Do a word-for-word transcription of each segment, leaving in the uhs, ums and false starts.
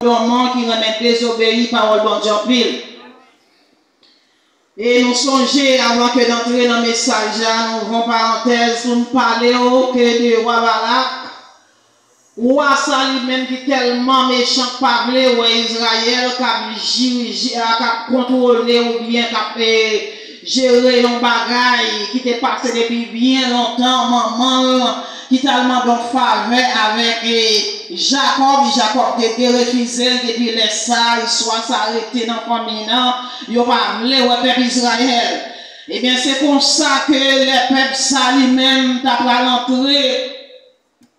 Solomon ki renmen dezobeyi pawòl Bondye anpil. E nou sonje, avan ke n antre nan mesaj la, nou ouvri yon parantèz pou n pale w ke de wa Balak, wa sa li menm ki tèlman mechan, k pa vle wè Izrayèl k ap dirije, k ap kontwole oubyen k ap, eh, jere yon bagay ki te pase depi byen lontan, manman l ki t al mande yon favè avèk, eh, Jakòb, Jakòb te derefize l. Depi lè sa, istwa sa rete nan fanmi nan. Yo pa vle wè pèp Izrayèl. Ebyen, se konsa ke lè pèp sa li menm ta pral antre,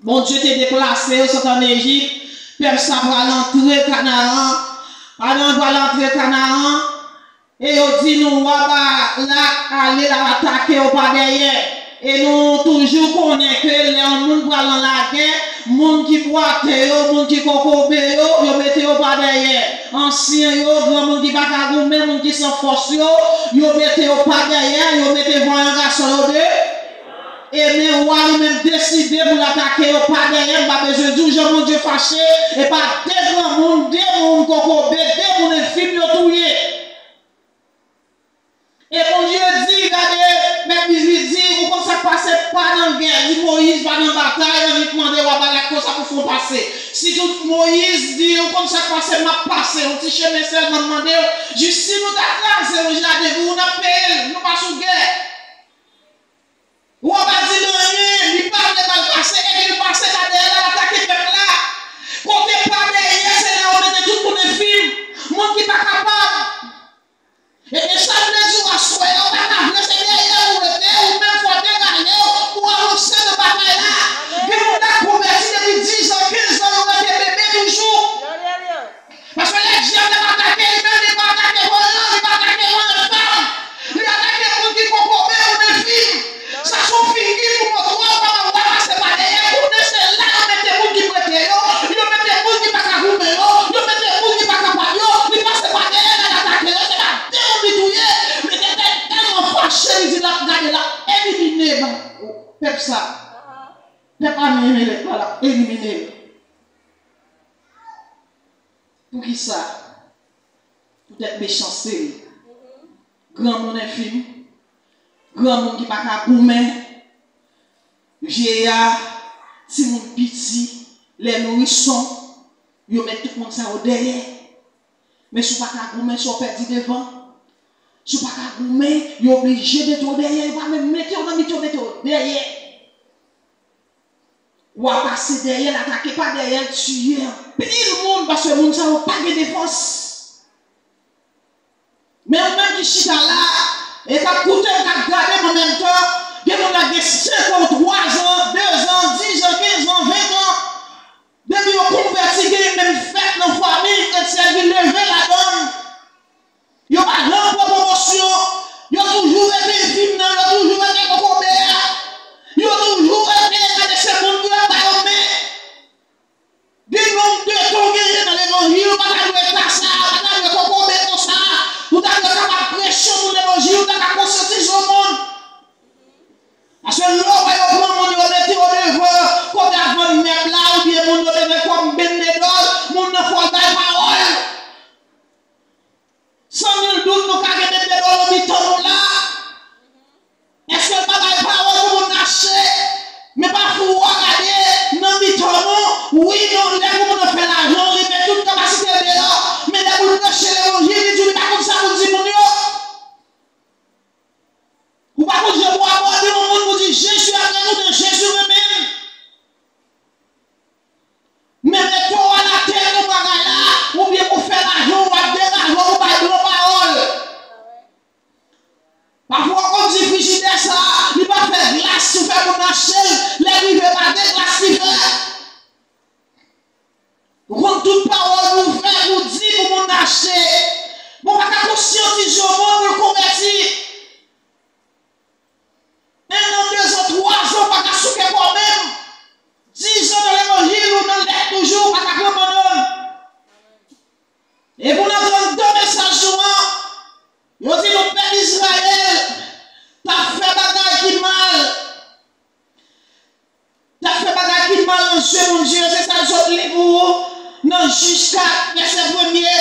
Bondye te deplase yo sot ann Ejip, pèp sa pral antre Kanaran. Pandan yo pral antre Kanaran, e yo di nou, wa Balak ale l al atake yo pa dèyè. E nou toujou konnen ke lè yon moun pral nan lagè, moun ki bwate yo, moun ki kokobe yo, yo mete yo pa dèyè. Ansyen yo, granmoun ki pa ka goumen, moun ki san fòs yo, yo mete yo pa dèyè, yo mete vanyan gason yo de. E men wa li menm deside pou l atake yo pa dèyè. M pa bezwen di w jan Bondye fache, e pa de granmoun, de moun kokobe, de moun enfim yo touye. E Bondye di, gade, mèt Bib li di, ou konn sa k pase, pa nan gè. Di Moyiz pa nan batay, annik mande wa Balak konsa pou fè w pase. Si tout Moyiz di, ou konn sa k pase, m ap pase. Yon ti chemen sèlman, m mande w, jis si nou ta kraze yon jaden pou ou, n ap peye l, nou pa sou gè. Wa pa di l anyen, li pa vle ba l pase, epi l pase pa dèyè l al atake pèp la. Kote pa dèyè, se la yo mete tout moun enfim, moun ki pa kapab. Ebyen, sa vle di w aswè a, ou pa ka vle, se dèyè ou rete, ou menm fò w degaje w pou w avanse nan batay la. Gen moun k ap konvèti depi diz an, kenz an, yo rete bebe toujou. Paske lè dyab la atake, li menm li pa atake volan, li pa atake mannèt fanm. Li atake moun ki kokobe, moun enfim. Sa se yon figi pou montre w kòman wa pase pa dèyè. Konnen se la yo mete moun ki prete yo, yo mete moun ki pa ka goumen yo, yo mete moun ki pa kapab yo, li pase pa dèyè, l al atake yo, se pa de moun li touye. Men te tèlman fache, li di l ap gade, l ap elimine pèp sa. Pèp Abimelèk la, l ap elimine l. Poukisa? Poutèt mechanste l. Granmoun enfim, granmoun ki pa ka goumen, vyeya, timoun piti, lè nourison, yo met tout moun sa yo dèyè. Men si w pa ka goumen, se w pèdi devan. Si w pa ka goumen, yo oblije mete w dèyè, yo pa menm mete w nan mitan, yo mete w dèyè. Wa pase dèyè l, atake pa dèyè l, tiye anpil moun, paske moun sa yo pa gen defans. Men ou menm ki chita la, e k ap koute m, k ap gade m an menm tan, gen moun la gen senk an, twa zan, de zan, diz an, kenz an, ven an. Depi yo konvèti, gen menm fèt nan fanmi kretyèn ki leve ladan l. Yo pa janm pran pwomosyon. Yo toujou rete enfim nan, yo toujou rete kokobe a. Yo toujou rete gade se moun pou yo ba yo men. Gen nonb de tan w genyen nan levanjil, ou pa ta dwe ta sa, ou pa ta dwe kokobe konsa, ou ta dwe kapab preche yon moun levanjil, ou ta ka konsyantize yon moun. Paske lè w wè yo pran moun yo mete yo devan, kote ap vann mèb la, oubyen moun yo te gen kòm bendedòl, moun nan fò l bay pawòl. San nil dout, nou ka gen bendedòl nan mitan nou la. Èske l pa bay pawòl pou moun achte? Men pafwa w a gade nan mitan nou, wi, nan lè pou moun nan fè lajan, li met tout kapasite l deyò. Men lè pou l preche levanjil, li di li pa konn sa pou l di moun yo. Ou pa konn jan pou abòde yon moun pou di Jezi ap renmen w, Jezi renmen m. Men mete w anatè nan bagay la, oubyen pou fè lajan, w ap deraje, ou bay blan pawòl. Pafwa w konn di frijidè sa, li pa fè glas, ou fè moun achte l, lè l rive pa de glas li fè. Ou konn tout pawòl ou fè, ou di pou moun achte. Bon, pa ka konsyantize yon moun pou l konvèti. En an, de zan, twa zan, ou pa ka souke kò w menm. Diz an nan levanjil ou nan lèt toujou, ou pa ka pran bannann. E pou n antre anndan mesaj nou an, yo di nou pèp Izrayèl t ap fè bagay ki mal. T ap fè bagay ki mal nan je Bondye, se sa l sot li pou ou nan Jij kat, vèsè premye.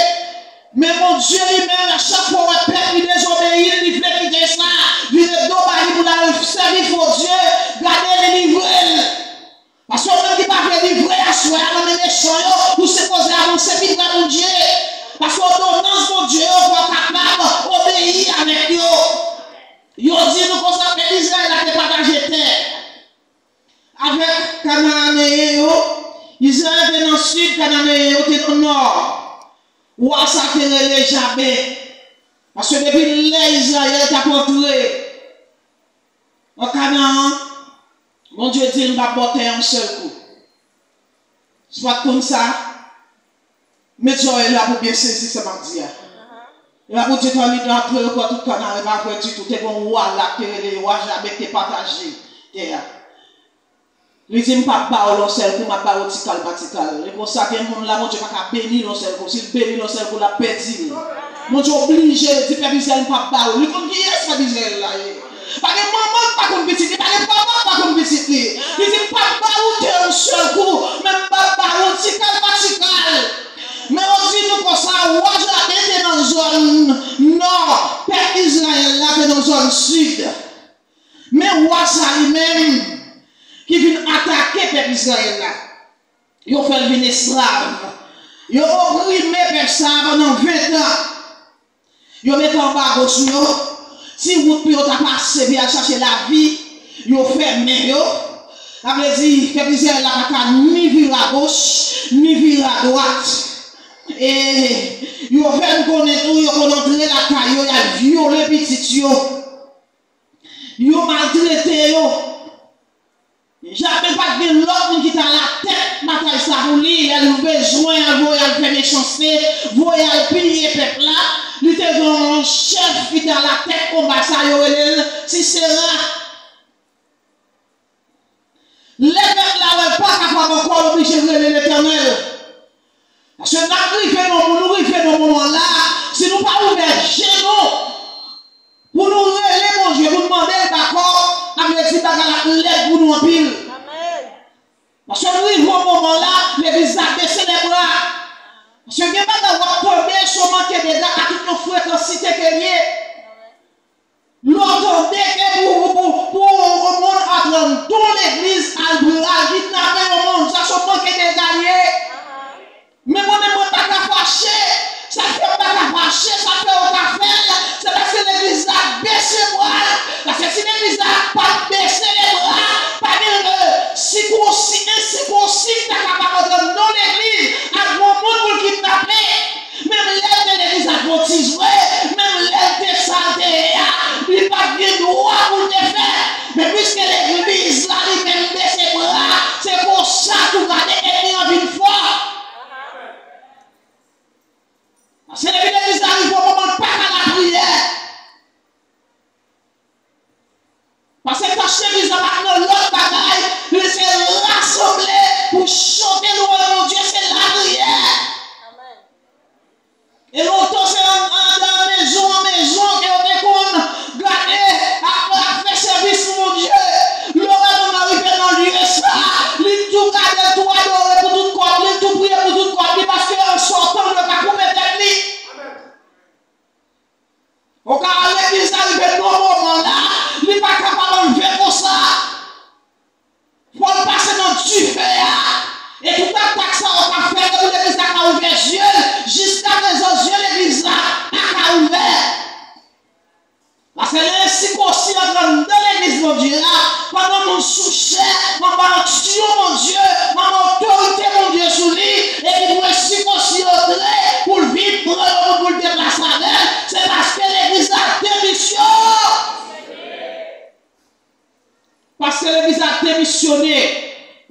Men Bondye li menm, a chak fwa w wè pèp li dezobeyi l, li vle kite sa, vire do ba li pou l al sèvi fo dye, gade li livre l. Paske w menm ki pa vle livre aswè a nan men mechan yo, ou sipoze avanse pi pre Bondye. Paske òdonans Bondye yo fò w kapab obeyi avèk yo. Yo di nou konsa, pèp Izrayèl la te pataje tè avèk Kanaaneyen yo. Izrayèl te nan sid, Kanaaneyen yo te nan nò. Wa sa te rele Jaben. Paske depi lè Izrayèl t ap antre an Kanaan, Bondye di l, "M p ap ba w tè a yon sèl kou." Si w pa t konn sa, met zòrèy la pou w byen sezi sa m ap di a. Epi Bondye di, "Tan li antre, yo pran tout Kanaan, e pa vre ditou, te gen yon wa la ki te rele wa Jaben ki te pataje tè a." Li di, "M p ap ba w l yon sèl kou, m ap ba w ti kal pa ti kal." E konsa, gen moun la, Bondye pa ka beni l yon sèl kou. Si l beni l yon sèl kou, l ap pèdi l. Bondye oblije di pèp Izrayèl, "M p ap ba w." Li konn kiyès pèp Izrayèl la ye. Pa gen manman k pa konn pitit li, pa gen papa k pa konn pitit li. Li di, "M p ap ba w tè yon sèl kou, men m p ap ba w ti kal pa ti kal." Men yo di nou konsa, wa Jaben te nan zòn nò, pèp Izrayèl la te nan zòn sid. Men wa sa li menm ki vin atake pèp Izrayèl la. Yo fè l vin esklav. Yo oprime pèp sa a pandan ven tan. Yo mete anbago sou yo. Ti wout pou yo ta pase pou y al chache lavi, yo fèmen yo. Sa vle di, pèp Izrayèl la pa ka ni vire agoch, ni vire adwat. E yo fè n konnen tou, yo konn antre lakay yo, y al vyole pitit yo. Yo maltrete yo. Jaben pa t gen lòt moun ki t alatèt batay sa pou li, lè l bezwen al voye al fè mechanste, voye al piye pèp la, li te gen yon chèf ki t alatèt konba sa, yo rele l Sisera. Lè pèp la wè l pa kapab ankò, l oblije rele Letènèl. Paske n ap rive nan, nou rive nan moman la, si nou pa ouvè je nou, pou nou rele Bondye, pou nou mande l dakò, sa vle di bagay la ap lèd pou nou anpil. Paske nou rive yon moman la, legliz la bese lebra. Paske gen bagay w ap tande, se yon manke dega a tout yon frekansite ke l ye. Lè w tande ke pou, pou, pou, pou yon moun antre anndan yon legliz, al, al kidnape yon moun, sa se yon manke dega l ye. Men mwen menm, mwen pa ka fache. Sa k fè m pa ka fache, sa k fè yo ka fè l, se paske legliz la bese bra l. Paske si legliz la pa t bese lebra, pa gen, euh, sikonsi, ensikonsi ki ta kapab antre anndan yon legliz ak yon moun pou l kidnape. Menm lè l te legliz advantis vre, menm lè l te sa l te ye a, li pa t gen dwa pou l te fè. Men piske legliz la li menm bese bra, se konsa tou gade ènmi an vin fò. Paske depi legliz la rive yon moman l pa ka lapriyè. Paske tach legliz la pa t nan lòt bagay, li se rasanble pou chante lwanj Bondye, se lapriyè. E lontan se an, anndan mezon an mezon ke yo te konn gade ap, ap fè sèvis pou Bondye. Lè w wè moun nan rive nan lye sa, li tou gade l, tou adore pou tout kòb li, tou priye pou tout kòb li, paske an sòtan yo ka koupe tèt li. Ou ka wè legliz la rive nan moman la, li pa kapab anlve konsa. Fò l pase nan dife a. E tout atak sa yo ka fèt pou legliz la ka ouvè zye l. Jiskaprezan, zye legliz la pa ka ouvè. Paske lè ensikonsi antre anndan legliz Bondye a, pandan moun sou chè, anba onksyon Bondye, anba otorite Bondye sou li, epi pou ensikonsi antre, pou l vin pran yon moun pou l deplase avè l, se paske legliz la demisyone. Paske legliz la demisyone.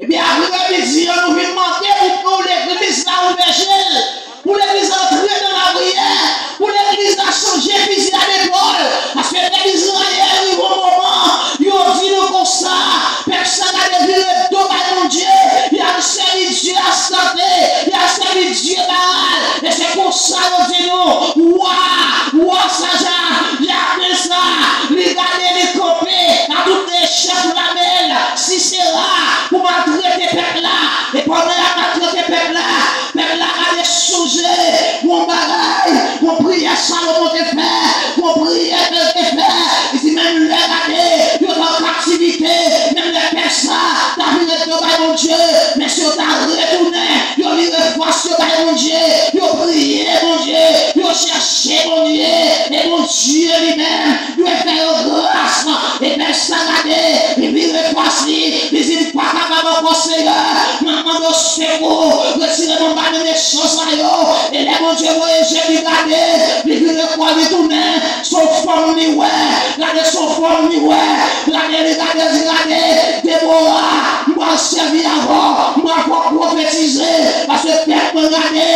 Epi apre midi an, nou vin mande pou, pou legliz la ouvè je l, pou legliz la antre nan lapriyè, pou legliz la chanje fizi a lepòl. Paske pèp Izrayèl rive yon moman, yo di nou konsa, pèp sa gade vire do bay Bondye, y al sèvi dye Astarte, y al sèvi dye Baal. E se konsa yo di nou, wa, wa sa ja, Jaben sa, li gade, li kanpe, a tout chèf lame l, Sisera, fè, gon priyè ke l te fè. Li di, menm lè gade, yo t an kaptivite, menm lè pèp sa ta vire do bay Bondye, men si yo ta retounen, yo vire fas yo bay Bondye, yo priye Bondye, yo chèche Bondye, e Bondye li menm dwe fè yo gras. E pèp sa gade, li vire fas li, li di, m pa kapab ankò, Seyè, m ap mande w sekou, retire m anba men mechan sa yo. E lè Bondye voye je li gade, li vire kò li tounen, se yon fanm li wè, gade se yon fanm li wè, gade li gade, li gade, Debora, m pral sèvi avè w, m pral fè w pwofetize, paske pèp mwen gade,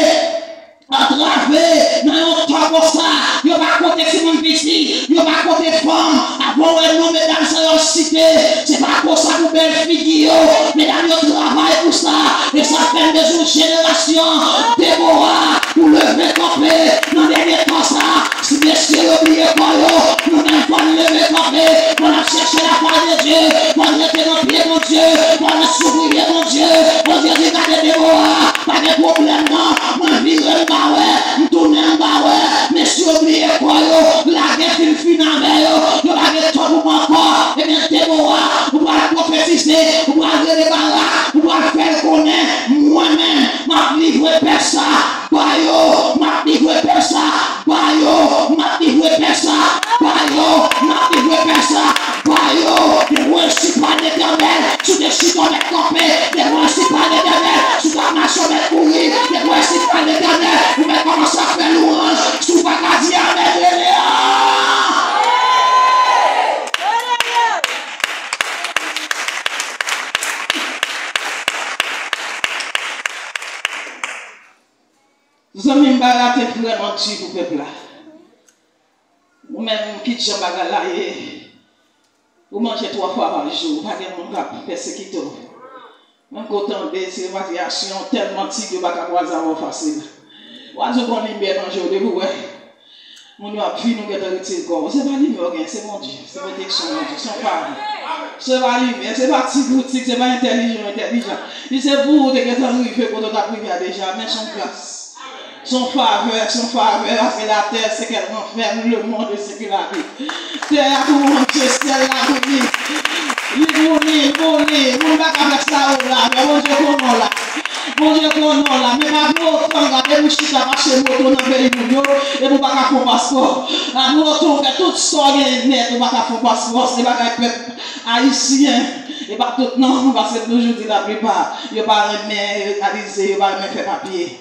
antrave nan yon tan konsa, yo pa konte timoun piti, yo pa konte fanm. Apre w wè non medam sa yo ap site, se pa konsa pou bèl figi yo. Medam yo travay pou sa, e sa fè m bezwen jenerasyon Debora pou leve kanpe nan dènye tan sa. Si mesye yo bliye kò yo, nou menm fò n leve kanpe, fò n ap chèche lafwa de Dye, fò n rete nan pye Bondye, fò n souvriye Bondye. Bondye di, gade Debora, pa gen pwoblèm non, mwen vire m pa wè, m tounen m pa wè, mesye yo bliye kò yo, lagè fin fin avè yo, yo pa gen tan pou mwen ankò. Ebyen Debora, ou pral pwofetize, ou pral rele Barak, ou pral fè l konnen, mwen menm, m ap livre pèp sa ba yo, m ap livre pèp sa ba yo, m ap livre pèp sa ba yo, m ap livre pèp sa ba yo. Depi w ensi pale Letènèl, si w te chita w mèt kanpe, depi w ensi pale Letènèl, si w t ap mache w mèt kouri, depi w ensi pale Letènèl, ou mèt kòmanse ap fè lwanj, si w pa ka di amèn, rele a. Zanmi m, bagay la te vrèman di pou pèp la. Ou menm, kit jan bagay la ye, ou manje twa fwa pa jou, pa gen moun k ap pèsekite w. Menm ke w tande, se repatriyasyon, tèlman tig yo pa ka kwaze avè w fasil. W a di w gon limyè nan je w, depi w wè moun yo ap vini, ou gentan retire kò w. Se pa limyè w gen, se Bondye, se pwoteksyon Bondye, se yon favè. Se pa limyè, se pa tig ou tig, se pa entèlijan ou entèlijan. Li se pou ou te gentan rive kote w t ap rive a deja, men se yon gras. Se yon favè, se yon favè, paske la terre, c'est qu'elle renferme, le monde, c'est qu'il habite. Tè a pou Bondye, syèl la pou li. Li pou li, li pou li. Moun pa ka fè sa yo la, men Bondye konnen w la. Bondye konnen w la, men pa pou otan, gade pou chita mache moto nan peyi moun yo, epi w pa ka fè yon paspò. Pa pou otan, w fè tout sa w gen nèt, ou pa ka fè yon paspò, se bagay pèp ayisyen. E pa tout non, paske m toujou di laplipa, yo pa renmen reyalize, yo pa renmen fè papye.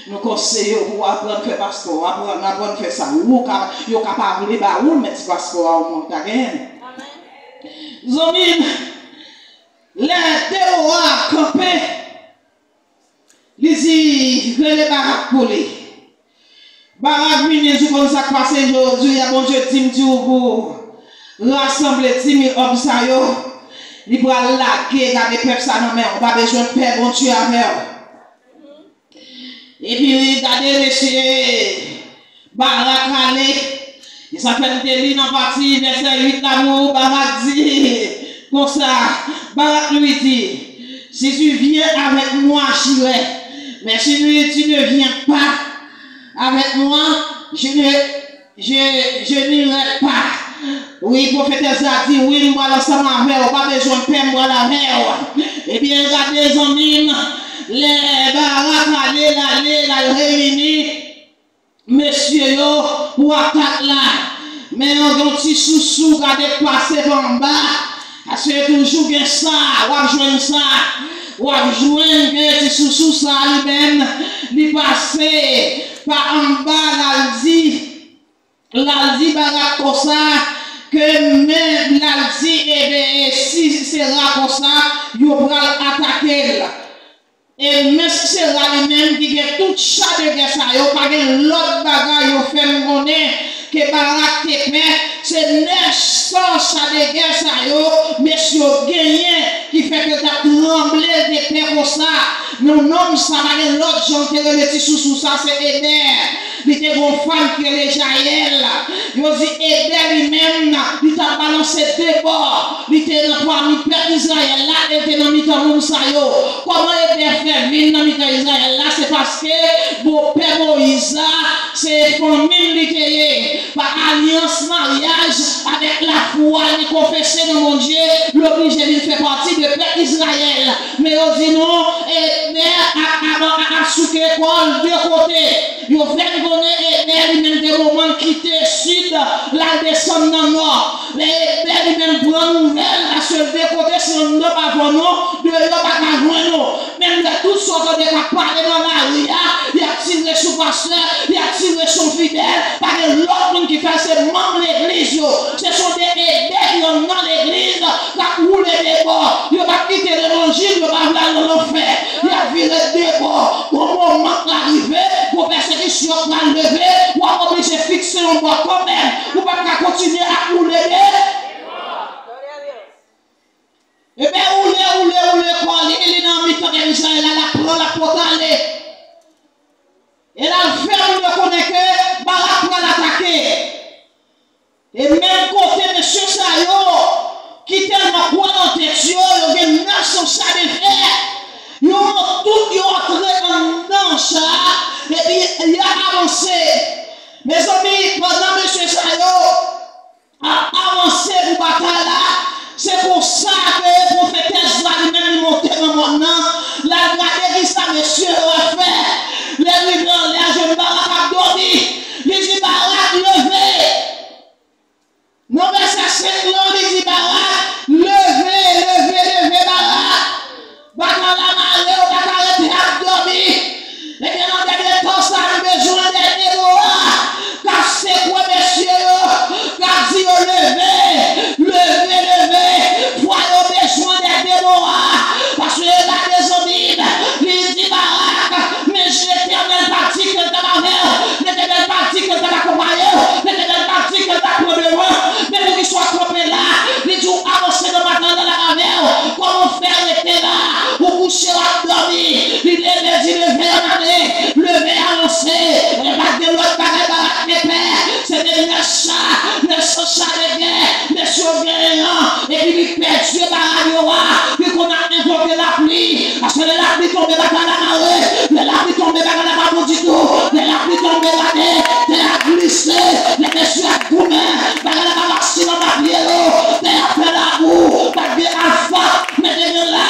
Nou konseye w pou w aprann fè paspò, aprann, aprann fè sa. Ou ka, yo ka pa vle ba ou l, men ti paspò a omwen w ta genyen l. Zanmi m, lè Debora kanpe, li di, rele Barak pou li. Barak vini, di, konn sa k pase jodi a, Bondye di m di w pou rasanble di mil òm sa yo. Li pral lage, gade pèp sa nan men w. Ou pa bezwen pè, Bondye avè w. Epi gade mesye Barak ale. E sa fè m te li nan pati vèsè uit la pou ou. Barak di konsa, Barak lui dit, si tu viens avec moi, j'irai. Mais si tu ne viens pas avec moi, je ne, je, je n'irai pas. Wi, pwofetès la di, wi, m pral ansanm avè w, pa bezwen pè, m pral avè w. Ebyen, gade zanmi m, lè Barak ale, l ale, l al reyini mesye yo pou atak la. Men yon, yon ti sousou gade k pase pa anba. Paske toujou gen sa, w ap jwenn sa. W ap jwenn ke ti sousou sa li menm, li pase pa anba, l al di, l al di Barak konsa, ke men l al di, e, e, si se ra konsa, yo pral atake l. E men Sisera li menm ki gen tout cha de gè sa yo, pa gen lòt bagay yo fè m konnen ke Barak te pè, se nèf san cha de gè sa yo, mesye yo genyen, ki fè ke l t ap tranble, l te pè konsa. Men nonm sa pa gen lòt jan l te rele ti sousou sa, se Ebè. Li te gen yon fanm ki rele Jayèl. Yo di Ebè li menm, li t ap balanse de bò. Li te nan pami pèp Izrayèl la, e l te nan mitan moun sa yo. Kòman Ebè fè vin nan mitan Izrayèl la? Se paske bopè Moyiz la, se fanmi l li te pa alyans maryaj avèk lafwa ni konfese nan Bondye, l oblije vin fè pati de pèp Izrayèl. Men yo di non, Ebè ap, ap, ap, ap souke kò l de kote. Yo fè n konnen Ebè li menm gen moman l kite sid, l al desann nan nò. Men Ebè li menm pran nouvèl, paske l de kote, si anndan pa vann ou, deyò pa ka jwenn ou. Menm lè tout sa w tande k ap pale nan lari a, y ap tire sou pastè, y ap tire sou fidèl, pa gen lòt moun ki fè l, se manm legliz yo. Se son de Ebè ki anndan legliz k ap woule de bò. Yo p ap kite levanjil, yo pa vle al nan lanfè. Y ap vire de bò. Yon moman k pral rive, yon pèsekisyon k pral leve, w ap oblije fikse yon bò kanmenm. Ou p ap ka kontinye ap woule de. Ebyen, woule, woule, woule kò li, li nan mitan pèp Izrayèl la, l ap pran, l ap pote ale. E l al fè moun yo konnen ke Barak pral atake. E menm kote mesye sa yo, ki tèlman kwè nan tèt yo, yo gen nèf san cha de fè. Yo tout, yo antre anndan cha a, epi y ap avanse. Mezanmi, pandan mesye sa yo ap avanse pou batay la, se konsa ke pwofetès la li menm li monte nan mòn nan, l al gade kisa mesye yo ap fè. Lè l rive anlè a, jwenn Barak ap dòmi. Li di, Barak, leve! Nan vèsè senk lan, li di Barak, leve, leve, leve, Barak! Batay la mare, ou pa ka rete ap dòmi. Ebyen, nan dènye tan sa, nou bezwen dènye mo a k ap sekwe mesye yo, k ap di yo, leve, leve, leve. Fwa yo bezwen dènye mo a. Paske yo gade zanmi m, li di Barak, men Letènèl pa di ke l t ap avè w, Letènèl pa di ke l t ap akonpaye w, Letènèl pa di ke l t ap pran devan. Men poukisa w kanpe la? Li di w avanse nan batay la, l ap avè w. Kòman w fè rete la? Ou kouche, w ap dòmi. Li leve, di, leve, ann ale. Leve, avanse. E pa t gen lòt bagay Barak te pè. Se te nèf cha, nèf san cha de gè. Mesye yo genyen an. Epi li pè dye Barak yo a. Li konn ap envoke lapli. Paske lè lapli tonbe, batay la mare. Lè lapli tonbe, bagay la pa bon ditou. Lè lapli tonbe, gade, tè a glise. Lè mesye ap goumen, bagay la pa fasil anba pye yo. Tè a fè labou. Pa t gen alfa, men te gen la.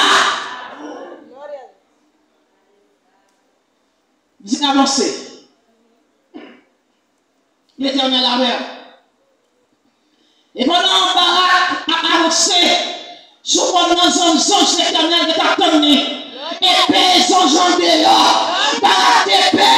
Mizik avanse. Letènèl avè w. E pandan Barak ap avanse sou mòn nan, zanj, zanj Letènèl te t ap tann li. Epe zanj an deyò. Barak te pè.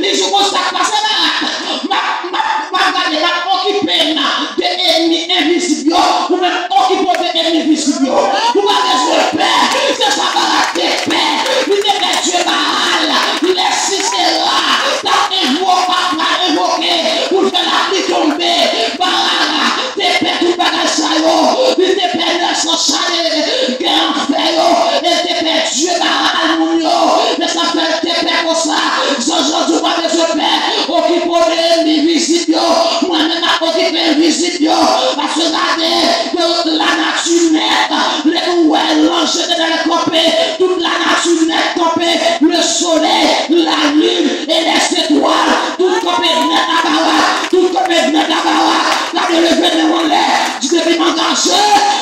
Li di, konsa k pase Barak. M ap, m ap, m ap gade, m ap okipe m de ènmi envizib yo. Ou menm okipe w de ènmi vizib yo. Ou pa bezwen pè. Se sa Barak te pè. Li te pè dye Baal. Lè Sisera t ap envo-, t ap pral envoke pou l fè lapli tonbe, Barak te pè tout bagay sa yo. Li te pè nèf san cha de gè anfè yo. E l te pè dye Baal moun yo. E sa fè l te pè konsa. Zanj lan di w pa bezwen pè. Okipe w de ènmi vizib yo. Mwen menm m ap okipe envizib yo. Paske gade, tout lanati nèt, lè nou wè lanj Letènèl kanpe, tout lanati nèt kanpe, le soleil, la lune et les étoiles, tout kanpe nèt a Barak, tout kanpe nèt a Barak. Gade, leve men w anlè, di, depi m angaje,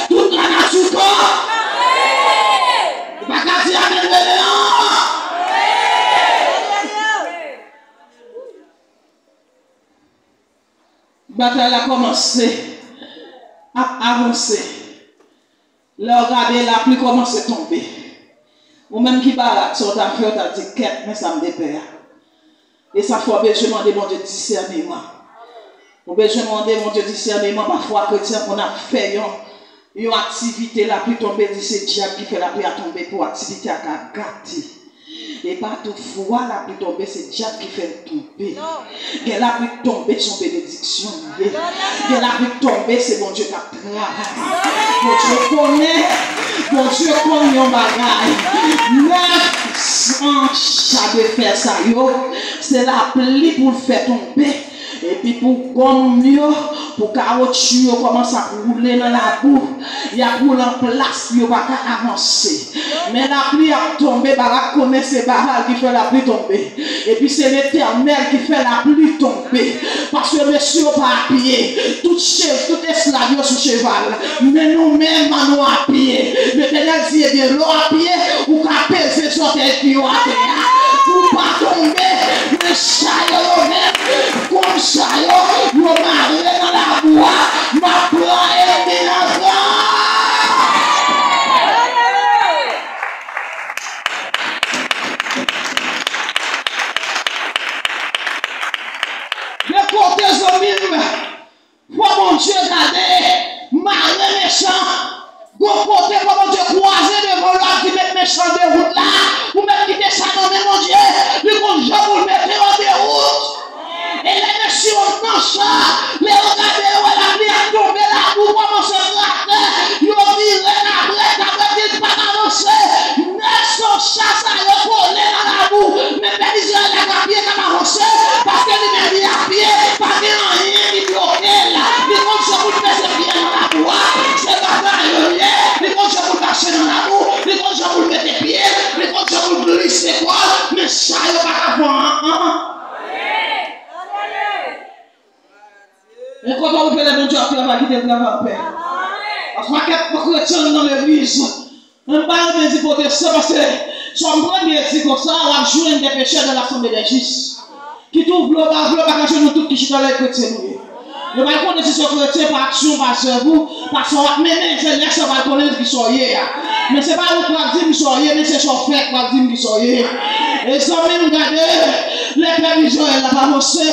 tout lanati kanpe. Ou pa ka di amèn, rele an. Batay la kòmanse ap avanse. Lè w gade, lapli kòmanse tonbe. Ou menm ki Barak, sa w ta fè, w ta di, kèt, men sa m te pè a. E sa fè w bezwen mande Bondye disèneman. Ou bezwen mande Bondye disèneman. Pafwa, kretyen konn ap fè yon, yon aktivite, lapli tonbe, di se dyab ki fè lapli a tonbe pou aktivite a ka gate. E pa tout fwa lapli tonbe, se dyab ki fè l tonbe. Gen lapli k tonbe, se yon benediksyon li ye. Gen lapli k tonbe, se Bondye k ap travay. Bondye konnen, Bondye konn yon bagay. Nèf san cha de fè sa yo, se lapli pou l fè tonbe. Epi pou gonm yo, Kawotchou yo kòmanse ap woule nan labou. Y ap woule an plas pou yo pa ka avanse. Men lapli ap tonbe, Barak konnen se Baal ki fè lapli tonbe. Epi se Letènèl ki fè lapli tonbe. Paske mesye yo pa apye. Tout chèf, tout esklav yo sou cheval. Men nou menm, nou apye. Letènèl di, ebyen, lè w apye, ou ka peze sòtèy pye w atè a. Pou w pa tonbe, men chay yo, yo menm, kòm chay yo, yo mare nan labou a, m ap pran ènmi an ankò. De kote, zanmi m, fò Bondye gade, mare mechan. Gon kote fò Bondye kwaze devan w, l ap di, met mechan de wout la. Ou mèt kite sa nan men Bondye. Li konn jan pou l mete yo de wout. E lè mesye yo nan chan, lè yo gade, yo wè lapli ap tonbe, labou kòmanse grate, yo vire kabrèt, kabrèt di l pa ka avanse. Nèg san cha sa yo kole nan labou. Men pèp Izrayèl la k apye k ap avanse, paske li menm li apye, pa gen anyen ki bloke l. Li konn jan pou l peze pye l nan labou a, se batay yo ye. Li konn jan pou l mache nan labou, li konn jan pou l mete pye l, li konn jan pou l glise kò l, men chay yo pa ka pran an. E kote ou pè lè Bondye ap travay, kite l travay anpè. Paske pakèt kretyen nan legliz. Mwen pa renmen di pwotestan paske sa m premye di konsa, w ap jwenn des pécheurs dans l'assemblée des justes. Ki tou vle w pa vle w pa ka jwenn nou tout ki chita la e kretyen nou ye. Yo pral konnen si se w kretyen pa aksyon, pa zèv ou, paske w ap mennen, se lè sa yo pral konnen ki sa w ye a. Men se pa ou k pral di m sa w ye, men se sa w fè k pral di m ki sa w ye. E zanmi m gade, lè pèp Izrayèl la pa avanse,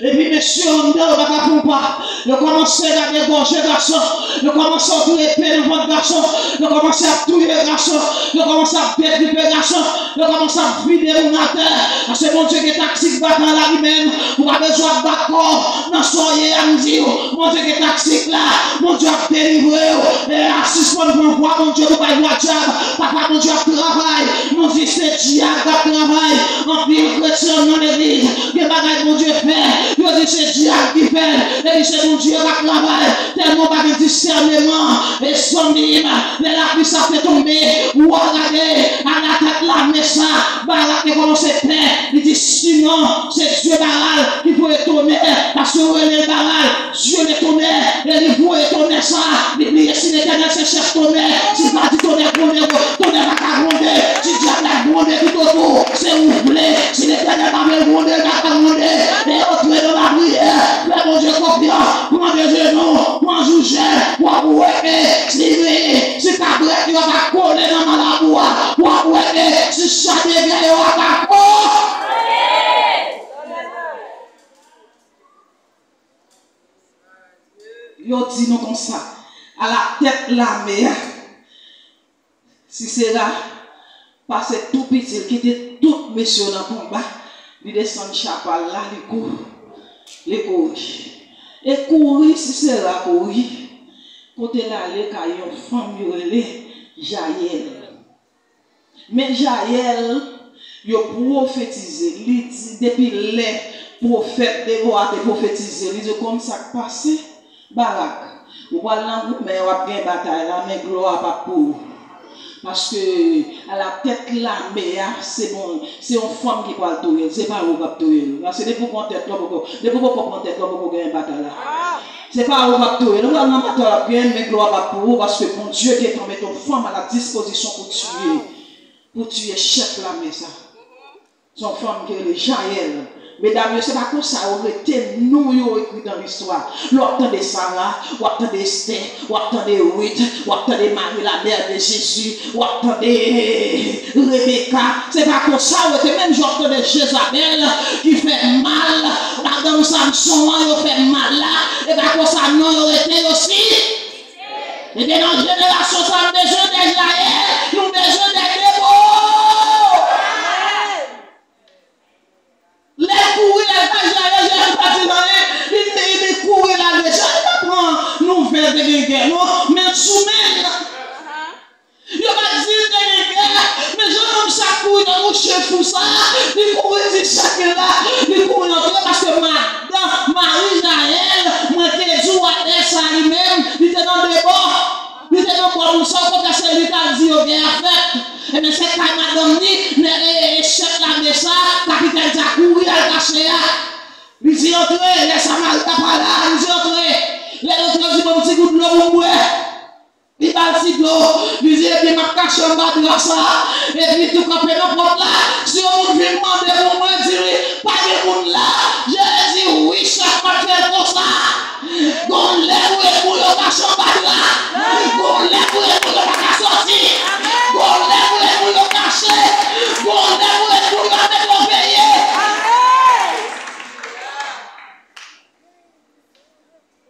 epi mesye anndan yo pa ka pran pa. Yo kòmanse gade gòje gason. Yo kòmanse antre epe nan vant gason. Yo kòmanse ap touye gason. Yo kòmanse ap detripe gason. Yo kòmanse ap vide moun atè. Paske Bondye gen taktik batay la li menm. Ou pa bezwen ap bat kò w nan sa w ye a, m di w. Bondye gen taktik la. Bondye ap delivre w. E a sispann pran vwa Bondye pou bay vwa dyab. Papa Bondye ap travay. Nou di se dyab k ap travay. Anpil kretyen nan legliz. Gen bagay Bondye fè, yo di se dyab ki fè l, epi se Bondye k ap travay. Tèlman w pa gen disèneman, e zanmi m, lè lapli sa te tonbe, w a gade, alatèt lame sa, Barak te kòmanse pè, li di, sinon, se dye Baal ki voye tonè, paske yo rele l Baal, dye le tonè, e li voye tonè sa, li bliye si Letènèl se chèf tonè, si l pa di tonè gronde, tonè pa ka gronde, si dyab la gronde toutotou, se ou vle, si Letènèl pa vle l gronde, l pa ka gronde, e antre nan lapriyè, fè Bondye konfyans, pran de jenou, pran jou jèn, w ap wè ke si, si kabrèt yo pa kole nan labou a, w ap wè ke si cha de gè yo pa ko. Yo di nou konsa, alatèt lame a, Sisera pase tou piti, l kite tout mesye yo nan konba, li desann cha pa l la, li kou, li kouri. E kouri Sisera kouri, kote l ale kay yon fanm yo rele Jayèl. Men Jayèl, yo pwofetize, li di, depi lè pwofèt Debora te pwofetize, li di, konn sa k pase, Barak, ou pral nan goumen, w ap gen batay la, men glwa a p ap pou ou. Paske alatèt lame a, se bon, se yon fanm ki pral touye l, se pa ou k ap touye l. Paske depi w pran tèt la, w poko, depi w poko pran tèt la, w poko genyen batay la. Se pa ou k ap touye l. Ou pral nan batay la, w ap genyen, men glwa a p ap pou ou, paske Bondye gentan mete yon fanm a la dispozisyon pou tiye, pou tiye chèf lame sa. Se yon fanm ki rele Jayèl. Medam yo, se pa konsa yo rete, non yo ekri dan listwa. Lè w ap tande Sara, w ap tande Estè, w ap tande Rit, w ap tande Marie la mère de Jésus, w ap tande Rebeka. Se pa konsa yo rete, menm jan w ap tande Jezabèl ki fè mal, madanm Samson an yo fè mal la, e pa konsa non yo rete yo si. Ebyen, nan jenerasyon sa a, nou bezwen de Jayèl, nou bezwen de Debora. Lè l kouri, lè l pa Jayèl, Jayèl pa di l anyen, li, li, li kouri l al deja, li pa pran nouvèl de gen gè, non, men l sou men l. Yo pa di l te gen gè, men jan nonm sa kouri tankou chen fou sa, li kouri di sa gen la, li kouri antre paske madanm, mari Jayèl, mwen te di w Bon, moun sa w konn se li k al di yo gè a fèt. Ebyen, se kay madanm li, men e, e chèf lame sa, kapitèn sa kouri al kache a. Li di, antre, lè Samari t ap pale a, li di, antre. Lè l antre, yo di, ban m ti gout dlo pou m bwè. Li ba l ti dlo, li di, ebyen, m ap kache anba dra sa. Epi tou kanpe nan pòt la. Si yon moun vin mande pou mwen, di li, pa gen moun la. Jezi di, wi, chèf pa t fè l konsa. Gon lè pou ret pou yo kache anba dra. Gon lè pou ret pou yo pa ka soti. Gon lè pou ret pou yo kache. Gon lè pou ret pou yo met yo veye.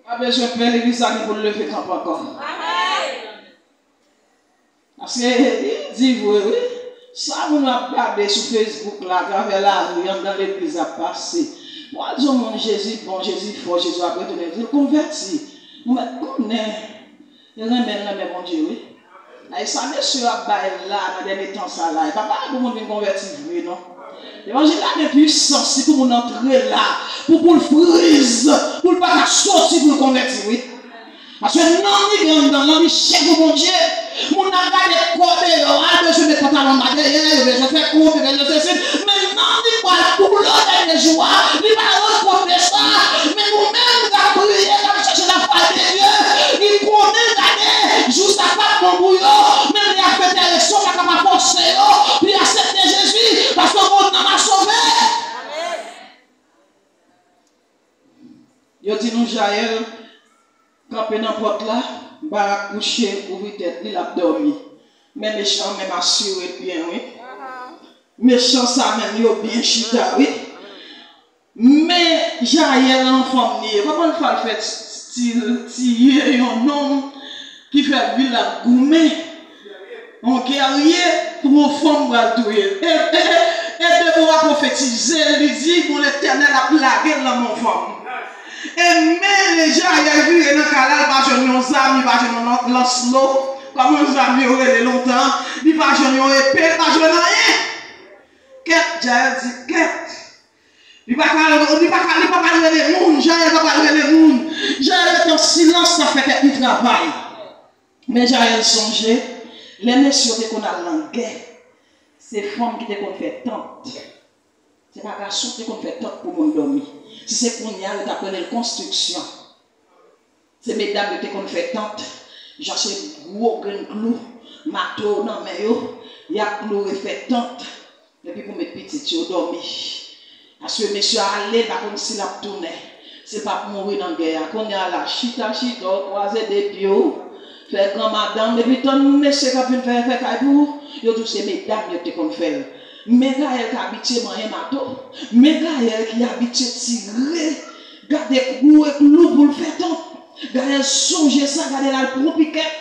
Pa bezwen pè, legliz la gen pou l leve kanpe ankò. Paske, li di vre, wi. Sa moun ap gade sou Facebook la, atravè lari, anndan legliz ap pase. Pou al di yon moun Jezi bon, Jezi fò, Jezi ap retounen, di l konvèti. Ou mèt konnen, li renmen, li renmen Bondye, wi. E sa mesye yo ap bay la, nan dènye tan sa la, e pa bagay pou moun vin konvèti vre, non. Levanjil la gen pwisans, se pou moun antre la, pou, pou l friz, pou l pa ka soti, pou l konvèti, wi. Paske nanm li gen anndan, nanm li chè pou Bondye. Moun nan gade kò deyò a, bezwen met pantalon anba dèyè, yo bezwen fè koup, yo bezwen sesi. Men nanm li pral koule dènye jou a, li pa rann kont de sa. Men nou menm k ap priye, k ap chèche lafwa de Dye, li konnen gade, jou sa p ap bon pou yo, men li ap fè entèresan pa kapab fòse yo pou y aksepte Jezi, paske yon nanm ap sove. Yo di nou Jayèl kanpe nan pòt la, Barak kouche, ouvri tèt li, l ap dòmi. Men mechan menm asire l byen, wi. Mechan sa menm, yo byen chita, wi. Men Jayèl, yon fanm li ye. Kòman l fè al fè ti, tiye yon nonm ki fè l vin la goumen. Yon gèrye pou yon fanm pral touye l. E, e, e, e Debora pwofetize, li di, bon, Letènèl ap lage l nan men yon fanm. E men Jayèl vire nan kay la, li pa jwenn yon zam, li pa jwenn yon lan-, lans lo, kòm yon zam yo rele lontan, li pa jwenn yon epe, li pa jwenn anyen. Kèt, Jayèl di, kèt. Li pa ka, li pa ka, li pa ka rele moun, Jayèl pa ka rele moun. Jayèl rete an silans, l ap fè tèt li travay. Men Jayèl sonje, lè mesye yo te konn al nan gè, se fanm ki te konn fè tant. Se pa gason ki te konn fè tant pou moun dòmi. Si se kounye a, yo t ap rele l konstriksyon. Se medam yo te konn fè tant, chache gwo grenn klou, mato nan men yo, y ap kloure, fè tant. Epi pou met pitit yo dòmi. Paske mesye a ale, l pa konn si l ap tounen. Si l p ap mouri nan gè a. Kounye a la, chita, chita, w kwaze de pye w, fè gran madanm, epi tann mesye k ap vin fè, fè kay pou ou. Yo di w se medam yo te konn fè l. Men Gayèl ki abitye manyen mato. Men Gayèl ki abitye tire. Gade gwo klou pou l fè tant. Gayèl sonje sa, gade l al pran pikèt.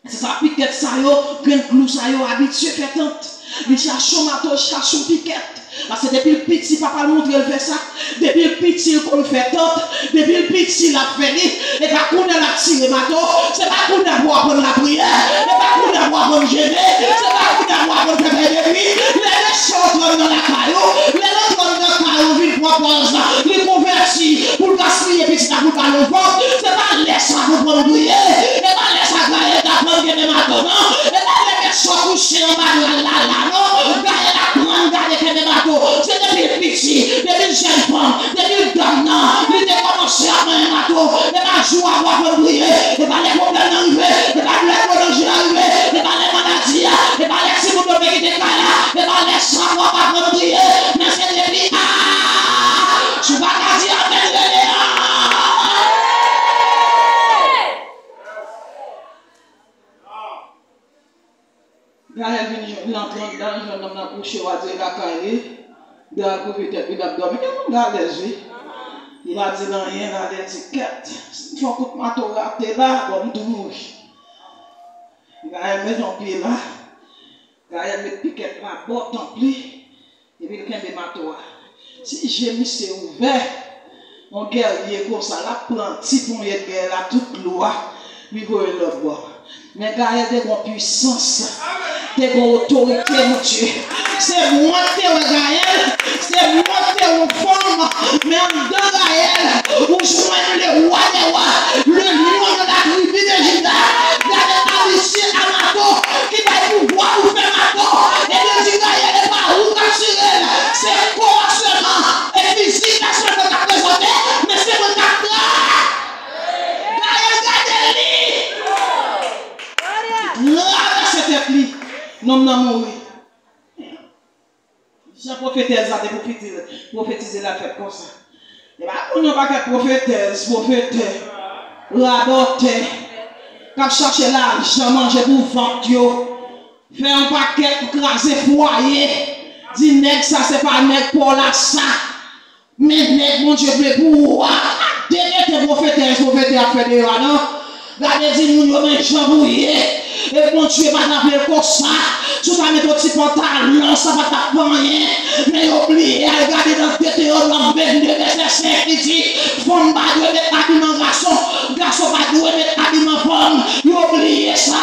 Se sa pikèt sa yo, grenn klou sa yo abitye fè tant. Li chache yon mato, chache yon pikèt. Paske depi l piti, papa l montre l fè sa. Depi l piti, l konn fè tant. Depi l piti, l ap fè li. E pa kounye a l ap tire mato. Se pa kounye a pou w aprann lapriyè. Se pa kounye a pou w aprann jene. Se pa kounye a pou w aprann fè kay de nwi. Lè mechan antre anndan lakay ou, lè l antre anndan kay ou, vin pran pòz, li konvèti, pou l gaspiye pitit la, pou l ba l yon fanm, se pa lè sa pou w konn priye. E pa lè sa Gayèl t aprann kenbe mato, non. E pa lè mèt swa kouche anba dra l la, la, non. Gayèl aprann gade kenbe mato. Se depi l piti, depi l jèn fanm, depi l dam nan, li te kòmanse ap manyen mato. E pa jou a pou w aprann priye. E pa lè pwoblèm nan rive. E pa lè dlo danje a rive. E pa lè maladi a. E pa lè timoun yo vle kite kay la. E pa lè sa pou w aprann priye. Men se depi, a, si w pa ka di amèn, rele a. Gayèl vin jwenn, l antre anndan, jwenn nonm nan kouche, w a di e lakay li. Li al kouvri tèt li, l ap dòmi. Gen moun k alèz, wi. Li pa di l anyen, Gayèl di, kèt, si m fè yon kout mato rate la, bon, m tou mouri. Gayèl met yon pye la. Gayèl met pikèt la bò tanp li. Epi l kenbe mato a. Si je misye ouvè, yon gèrye konsa, l ap pran ti ponyèt gè la, tout lou a, li voye l lòt bò. Men Gayèl te gon pwisans, te gon otorite, Bondye. Se mwen ki te wè Gayèl, se mwen ki te wè yon fanm, men anndan Gayèl, ou jwenn le roi des rois, le lion de la tribu de Juda. Moun nan mouri. Jan pwofetèz la te pwofetize, pwofetize la fèt konsa. E pa moun yon pakèt pwofetèz, pwofetè, radòtè, k ap chache lajan manje pou vant yo, fè yon pakèt pou kraze fwaye, di nèg sa se pa nèg pa w la sa. Men nèg Bondye vle pou ou a, de tenten pwofetèz, pwofetè ap fè deyò a non. Gade di moun yo men jan pou ye. E Bondye pa t ap vle l konsa. Si w ta mete yon ti pantalon, sa pa t ap fè anyen. Men yo bliye, al gade nan Detewonòm vennde vèsè senk, li di, fanm pa dwe met abiman gason, gason pa dwe met abiman fanm. Yo bliye sa.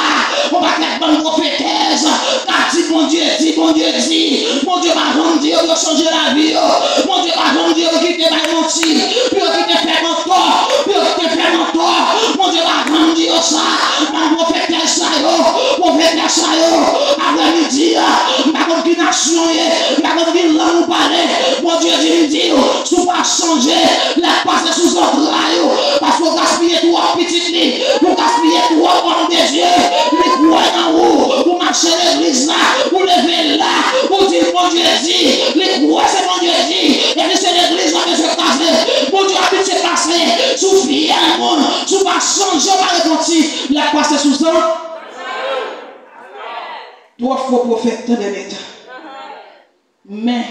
Yon pakèt bann pwofetèz k ap di Bondye di, Bondye di. Bondye pa janm di yo pou yo chanje lavi yo. Bondye pa janm di yo pou kite bay manti, pou yo kite fè mantò, pou yo kite fè mantò. Bondye pa janm di yo sa. Bann pwofetèz sa yo, pwofetèz sa yo, aprè midi a, m pa konn ki nasyon w ye, m pa konn ki lang ou pale. Bondye di m di w, si w pa chanje, l ap pase sou zantray ou, paske w gaspiye twòp pitit li, ou gaspiye twòp òm de Dye, li kwè nan ou, ou mache legliz la, ou leve la, ou di Bondye di, li kwè se Bondye di, epi se legliz la bezwen kraze. Bondye abitye pase sou fyèl moun, si w pa chanje, w pa repanti, l ap pase sou zantray. Twòp fo pwofèt, tande leta. Men,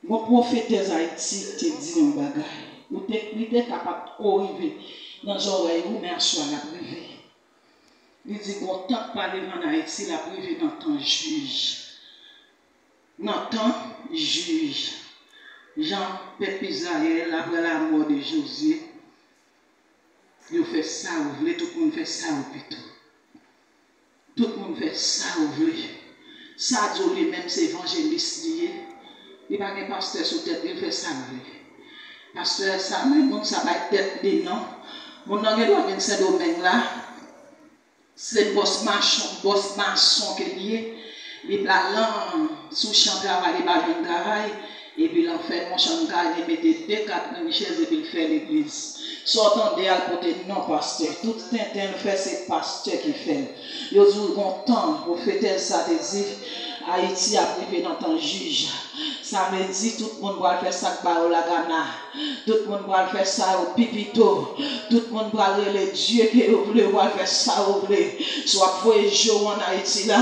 yon pwofetèz Ayiti te di yon bagay. Ou te, li te kapab ko rive nan zòrèy ou, men aswè a l ap rive. Li di, gon tan k pale ann Ayiti, l ap rive nan tan jij. Nan tan jij. Jan pèp Izrayèl, aprè lamò de Jozye, yo fè sa yo vle, tout moun fè sa yo pito. Tout moun fè sa yo vle. Sadio li menm se evanjelis li ye. Li pa gen pastè sou tèt li, l fè sa l vle. Pastè sa, men moun sa bay tèt li non. Moun nan gen dwa vin Sendomeng la. Se bòs machon, bòs mason ke li ye. Li pa lan sou chan travay, li pa jwenn travay. Epi l anfèm yon chanm kay, li mete de kat grenn chèz epi l fè legliz. Sa w tande a, l pote non pastè. Tout tenten l fè, se pastè ki fè l. Yo di w gon tan, pwofetèz sa te di, Ayiti ap rive nan tan jij. Sa vle di tout moun pral fè sa k ba yo lagana. Tout moun pral fè sa yo pi pito. Tout moun pral rele Dye ke yo vle, yo pral fè sa yo vle. Si w ap voye je w ann Ayiti la,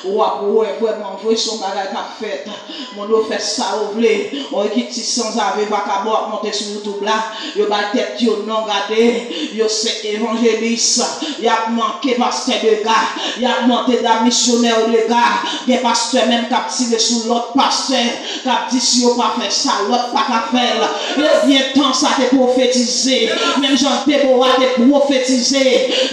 w ap wè vrèman vre se yon bagay k ap fèt. Moun yo fè sa yo vle. Yon ekip ti sanzave vakabon ap monte sou YouTube la. Yo bay tèt yo non, gade. Yo se evanjelis. Y ap manke pastè Dega. Y ap manke dam misyonè Dega. Gen pastè menm k ap tire sou lòt pastè. K ap di si yo pa fè sa, lòt pa ka fè l. Ebyen, tan sa te pwofetize. Menm jan Debora te pwofetize.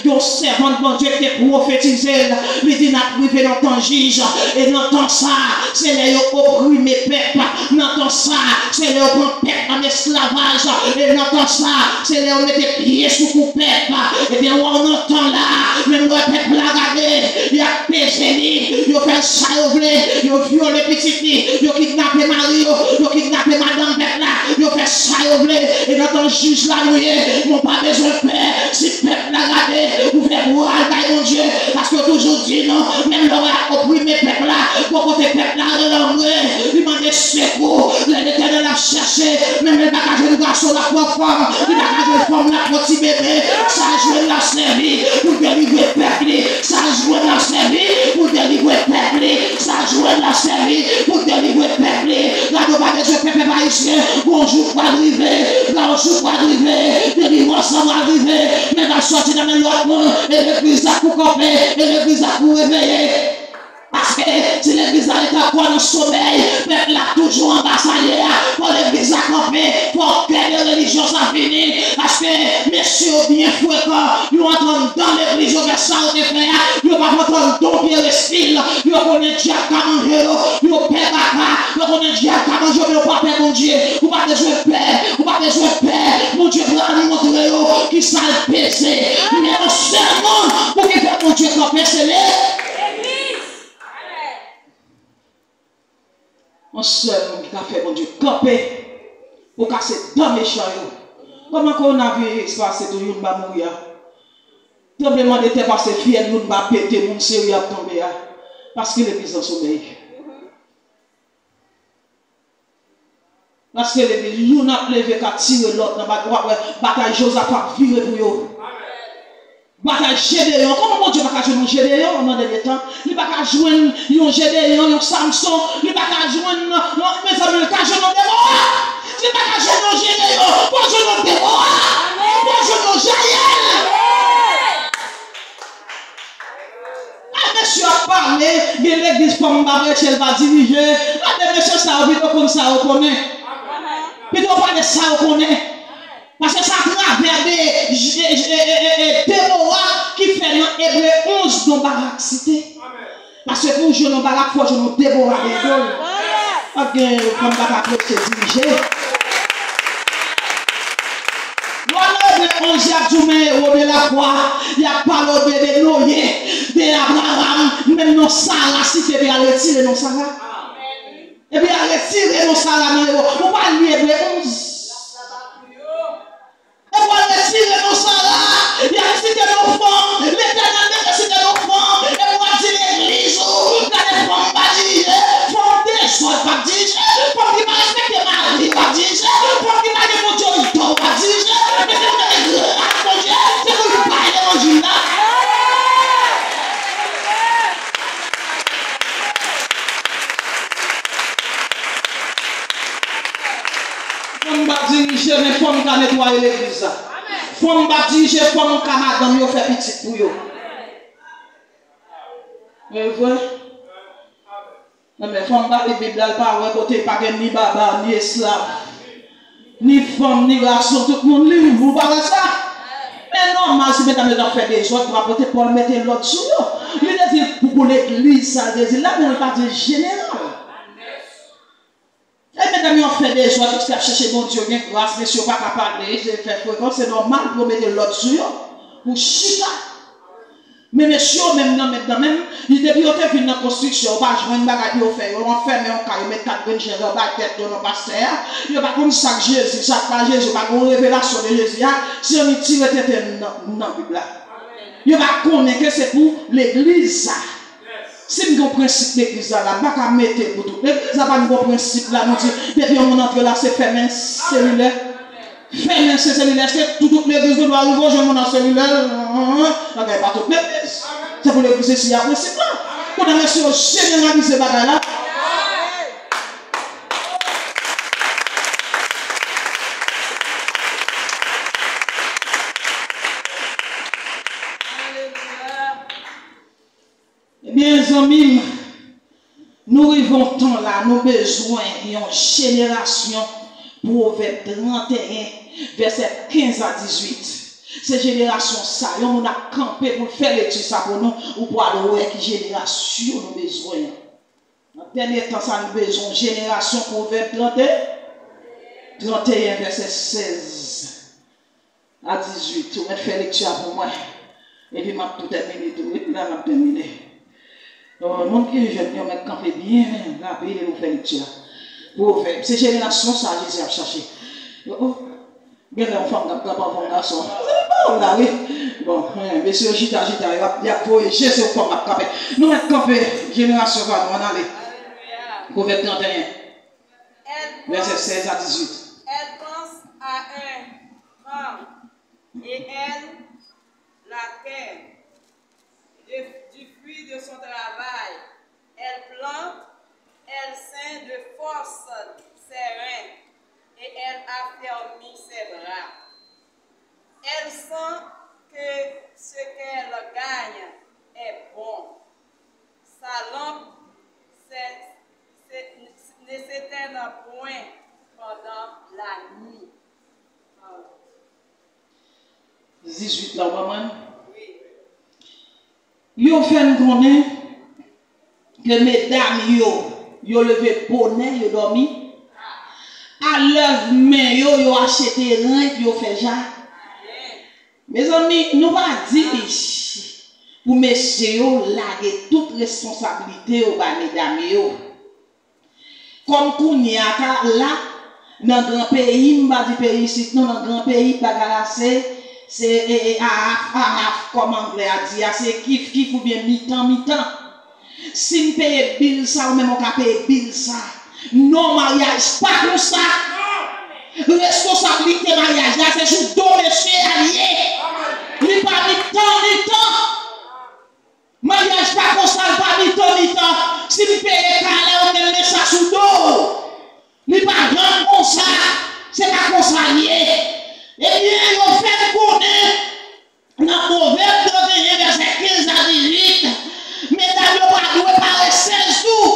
Yon sèvant Bondye ki te pwofetize l. Li di n ap rive nan tan jij. E nan tan sa, se lè yo oprime pèp. Nan tan sa, se lè yo pran pèp an esklavaj. E nan tan sa, se lè yo mete pye sou kou pèp. Ebyen, w nan tan la, menm lè pèp la gade, y ap peze li, yo fè sa yo vle, yo vyole pitit li, yo kidnape mari yo, yo kidnape madanm pèp la, yo fè sa yo vle. E nan tan jij la nou ye, nou pa bezwen pè. Si pèp la gade, ouvè bra l bay Bondye, paske yo toujou di nou, menm lè w ap oprime pèp la, bò kote pèp la rele anmwe, li mande sekou, lè Letènèl ap chèche, menm lè l pa ka jwenn gason, l ap pran fanm, li pa ka jwenn fanm, l ap pran ti bebe, sa jwenn l ap sèvi pou delivre pèp li, sa jwenn l ap sèvi pou delivre pèp li, sa jwenn l ap sèvi pou delivre pèp li. Gade, w pa bezwen pè, pèp ayisyen, gon jou pral rive, gon jou pral rive, delivrans lan pral rive, men l ap sòti nan men lòt moun, e legliz la pou kanpe, e legliz la pou reveye. Paske si legliz la rete ankò nan somèy, pèp la toujou anba sa l ye a. Fò legliz la kanpe, fò gè de relijyon sa fini. Paske mesye yo byen frekan, yo antre anndan legliz, yo fè sa yo te fè a, yo p ap antre anndan yon perestil. Yo konnen dyab ka manje yo, yo pè baka, yo konnen dyab ka manje yo, men yo pa pè Bondye. Ou pa bezwen pè, ou pa bezwen pè. Bondye pral montre yo kisa l peze. Men yon sèl moun pou ki fè Bondye kanpe, se legliz. Yon sèl moun ki ka fè Bondye kanpe pou kase dan mechan yo. Kòman kowonaviris pase tou youn pa mouri a? Tranblemanntè pase fyèl youn pa pete, moun sere ap tonbe a. Paske legliz lan somèy. Paske legliz, youn ap leve k ap tire lòt nan bat-, w ap wè batay Jozafa ap vire pou yo. Batay Jedeyon. Kòman Bondye pa ka jwenn yon Jedeyon nan dènye tan? Li pa ka jwenn yon Jedeyon, yon Samson. Li pa ka jwenn, non, mezanmi, li ka jwenn yon Debora. Li pa ka jwenn yon Jedeyon, pou jwenn yon Debora. Pou jwenn yon Jayèl. Lè mesye ap pale, gen legliz fanm pa preche, l pa dirije. Gade mesye sa yo, pito konn sa yo konnen. Pito pale sa yo konnen. Paske se atravè de, je- je- e- e- e- Debora ki fè nan Ebre onz don Barak site. Paske pou w jwenn yon Barak, fò w jwenn yon Debora deyò l. Pa gen fanm pa ka preche, dirije. Lè w nan Ebre onz, y ap di w men ewo de lafwa, y ap pale w de, de Noye, de Abraram, menm non Sara site, epi y al retire non Sara. Epi y al retire non Sara nan ewo. Ou pa li Ebre onz. Epi w al retire non Sara, y ap site non fanm, Letènèl mete site non fanm, epi w ap di legliz ou, gade fanm pa dirije, fanm dezòd p ap dirije, fanm ki pa respekte mari p ap dirije, fanm ki pa gen Bondye odan p ap dirije, men se pou gade gras Bondye, se pou l bay levanjil la. Fanm p ap dirije, men fanm ka netwaye legliz la. Fanm p ap dirije, fanm ka madanm yo fè pitit pou yo. E vre? Enben, fanm pa li Bib la, l pa wè kote pa gen ni baba, ni esklav, ni fanm, ni gason, tout moun lib, ou pa wè sa? Men nòmal, si medam yo t ap fè dezòd, pou apot Pòl mete lòd sou yo. Li te di pou, pou legliz sa, li te di la, men li pa di jeneral. E medam yo ap fè dezòd, yo ap chèche Bondye, gen gras, mesye yo pa ka pale, se fè frekan, se nòmal pou yo mete lòd sou yo, pou chita. Men mesye yo menm nan, menm nan menm, li depi yo te vin nan konstriksyon, yo pa jwenn bagay pou yo fè, yo anfèmen yon kay, yo met kat grenn jenjanm anba tèt yo, non pastè a, yo pa konn sa k Jezi, sa k pa Jezi, yo pa gen yon revelasyon de Jezi a, se yon nèg tire tenten nan, nan Bib la. Yo pa konnen ke se pou legliz sa. Si m gen yon prensip legliz la, la, m pa ka mete l pou tout legliz la, pa m gen yon prensip la, nou di, depi yon moun antre la, se fèmen selilè. Fèmen se selilè. Èske tout, tout legliz nou dwe rive jwenn moun an selilè? Bagay pa tout legliz. Se pou legliz isi a prensip la. Kounye a mesye yo jeneralize bagay la. Ebyen, zanmi m, nou rive yon tan la, nou bezwen yon jenerasyon Pwovèb tranteyen, vèsè kenz a dizuit. Se jenerasyon sa, yon moun ap kanpe pou l fè lekti sa pou nou, ou pral wè ki jenerasyon nou bezwen an. Nan dènye tan sa, nou bezwen yon jenerasyon Pwovèb trante, tranteyen, vèsè sèz a dizuit. Ou mèt fè lekti a pou mwen. Epi m ap tou tèmine tou, wi, la m ap tèmine. Bon, moun ki jèn yo mèt kanpe byen rapid epi w fè lekti a. Pwovèb. Se jenerasyon sa Jezi ap chache. Oh, oh. Genlè yon fanm k ap kanpe anvan yon gason. Se pawòl la, wi. Bon, hein, mesye yo chita, chita, y ap, y ap voye je sou fanm k ap kanpe. Nou mèt kanpe, jenerasyon pa nou, ann ale. Pwovèb tranteyen, vèsè sèz a dizuit. Elle pense à un grand et elle l'acquiert de, du fruit de son travail. Elle plante, elle ceint de force ses reins et elle affermit ses bras. Elle sent que ce qu'elle gagne est bon. Sa lanp se, se, ne s'éteint point pendant la nuit. Dizuit la, w konprann? Yo fè n konnen ke medam yo, yo leve bonè, yo dòmi. A lèv men yo, yo achte teren, yo fè ja. Mezanmi, nou pa di pou mesye yo lage tout responsablite yo bay medam yo. Kòm kounye a ta la, nan gran peyi, m pa di peyi isit non, nan gran peyi, bagay la se, se, e, e, half, half, kòm anglè a di a, se kif, kif oubyen mitan, mitan. Si m peye bil sa, ou menm ou ka peye bil sa. Non, maryaj pa konsa. Responsablite maryaj la, se sou do mesye a l ye. Li pa mitan mitan. Maryaj pa konsa, l pa mitan mitan. Si m peye kay la, ou menm men sa sou do w. Li pa janm konsa. Se pa konsa l ye. Ebyen, yo fè m konnen nan Pwovèb trannteyen, vèsè kenz a dizuit, medam yo pa dwe parese tou.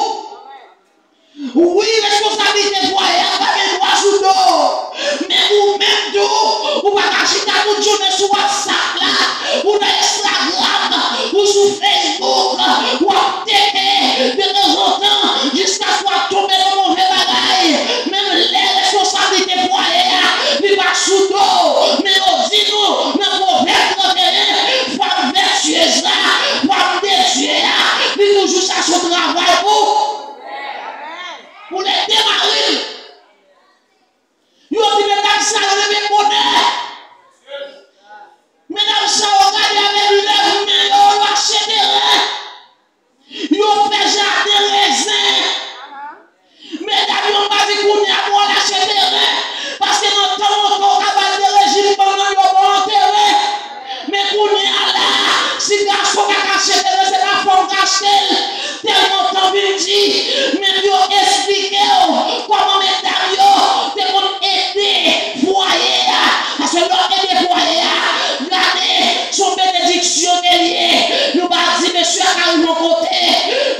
Wi, responsablite fwaye a pa gen dwa sou do w. Men ou menm tou, ou pa ka chita tout jounen sou WhatsApp la, ou nan Instagram, ou sou Facebook, w ap tete detanzantan, jiskaske w ap tonbe nan move bagay. Menm lè responsablite fwaye a, li pa sou do w. Men yo di nou nan Pwovèb trannteyen, fanm vètyez la, fanm de Dye a, li toujou chache yon travay pou, pou l ede mari l. Yo di medam sa yo leve bonè. Medam sa yo gade avèk lèv men yo, yo achte teren. Yo fè jaden rezen. Medam yo, m pa di kounye a pou al achte teren. Paske nan tan lontan, ou ka ba l de rejim bannann, yo ba w yon teren. Men kounye a la, si gason pa ka achte teren, se pa fanm k achte l. Tèlman tan vin di, men yo esplike w kòman medam yo te konn ede fwaye a. Paske lè w ede fwaye a, gade, se yon benediksyon ke l ye. Nou pa di mesye a ka rive yon kote,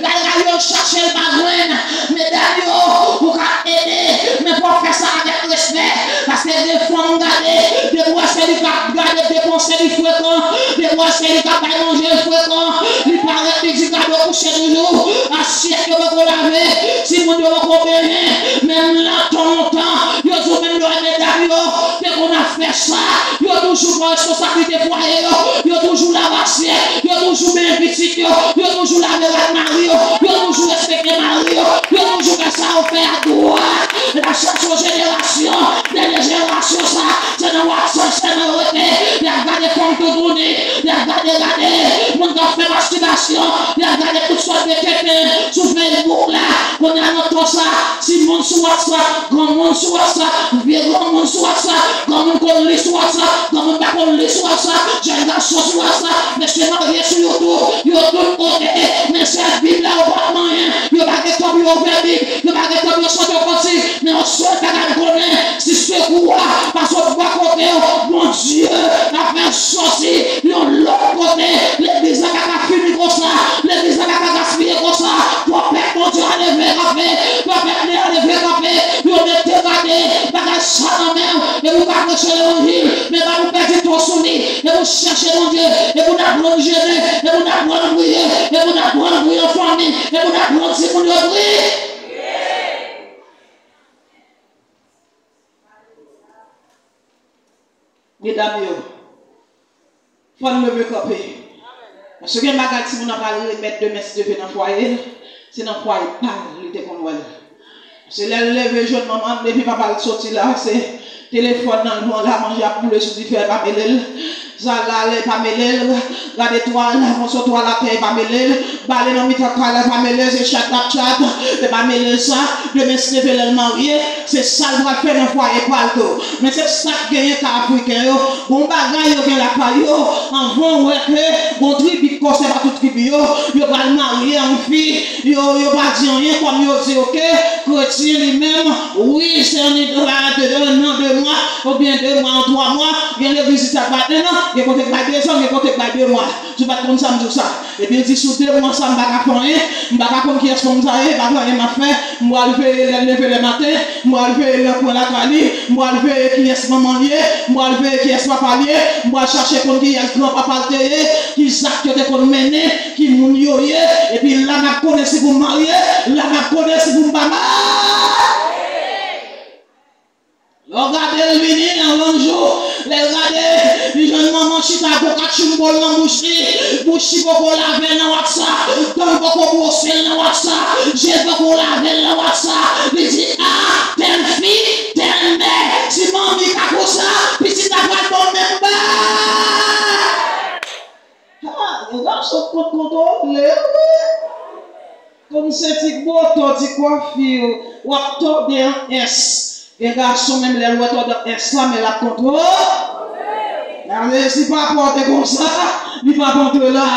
gade, gade, yo chache l pa jwenn. Medam yo, ou ka ede, men fò w fè sa avèk respè. Paske de fanm gade, depi w wè se li k ap gade depanse li frekan, depi w wè se li k ap bay manje l frekan, li parèt, li di gade w kouche toujou, asyèt yo poko lave, timoun yo poko benyen, menm nan tan lontan, yo di w menm lè w wè medam yo te konn ap fè sa, yo toujou pran responsablite fwaye yo, yo toujou lave asyèt, yo toujou benyen pitit yo, yo toujou lave rad mari yo, yo toujou respekte mari yo, yo toujou fè sa yo fè a dwat. Epi chak jou jenerasyon, dènye jenerasyon sa, se nan WhatsApp sèlman yo rete. Y ap gade fanm toutouni, y ap gade, gade moun k ap fè mastibasyon, y ap gade tout sòt de tenten sou Facebook la. Kounye a nan tan sa, timoun sou WhatsApp, granmoun sou WhatsApp, vye granmoun sou WhatsApp, granmoun konn li sou WhatsApp, granmoun pa konn li sou WhatsApp, jèn gason sou WhatsApp, mesye marye sou YouTube, yo tout kote, men sèl Bib la yo pa konn anyen, yo pa gen tan pou yo ouvè Bib, yo pa gen tan pou yo chante yon kantik, men yon sèl bagay m konnen, si sekou a pa sot bò kote w, Bondye ap fè l soti yon lòt kote. Legliz la pa ka fini konsa, legliz la pa ka gaspiye konsa. Pwofèt Bondye a leve kanpe, pwofèt Ney a leve kanpe, yo mete gade bagay sa nan men w, epi w ka preche levanjil, men pa pou pèdi tan sou li, epi w chèche Bondye, epi w aprann jene, epi w aprann priye, epi w aprann priye an fanmi, epi w aprann timoun yo priye. Medam yo, fò n leve kanpe. Paske gen bagay timoun nan pral remèt demen si Dye vle nan fwaye l, se nan fwaye pa l li te konn wè l. Se lè l leve jwenn manman l, depi papa l soti la, se telefòn nan l pran la, manje ap boule sou dife a, pa mele l. Sa la, lè pa mele l, gade twal, mòso twal atè, pa mele l. Bale nan mitan kay la, pa mele l, se chat l ap chat, e pa mele l sa. Demen si Dye vle lè l marye, se sa l pral fè nan fwaye pa l tou. Men se sa k genyen ka afriken yo. Gon bagay yo gen lakay yo, anvan w wè ke gon tribi k kòse pa tout tribi yo, yo pral marye an fi, yo, yo pa di anyen, kòm yo di, oke, kretyen li menm, wi, se an, an, an, an de mwa, oubyen de mwa, an twa mwa, gen legliz isit pa en an, gen kote k bay de zan, gen kote k bay de mwa. Si w pa t konn sa, m di w sa. Epi l di, sou de mwa sa, m pa ka fè anyen, m pa ka konn kiyès fanm sa ye, pa gen anyen m ap fè, m pral veye lè l leve lè maten, m pral veye lè l pran lakay li, m pral veye kiyès manman l ye, m pral veye kiyès papa l ye, m pral chache konn kiyès granpapa l te ye, ki zak yo te konn mennen, ki moun yo ye, epi la m ap konnen si pou m marye, la m ap konnen si pou m pa marye. Lè w gade l vini nan yon jou, lè l gade, li jwenn manman chita ak yon katchoum bòl nan bouch li, bouch li poko lave l nan WhatsApp, dan l poko bwose l nan WhatsApp, je l poko lave l nan WhatsApp, li di, a, tèl fi, tèl mè, si manmi ka konsa, pitit la pral bon menm bagay. Ha, gen gason k konn kontwole, wi. Konn se ti boto, ti kwafi, w ap tòde an S. Gen gason menm lè l wè tòde an S la, men l ap kontwole. Gade si papa w te konsa, li p ap antre la.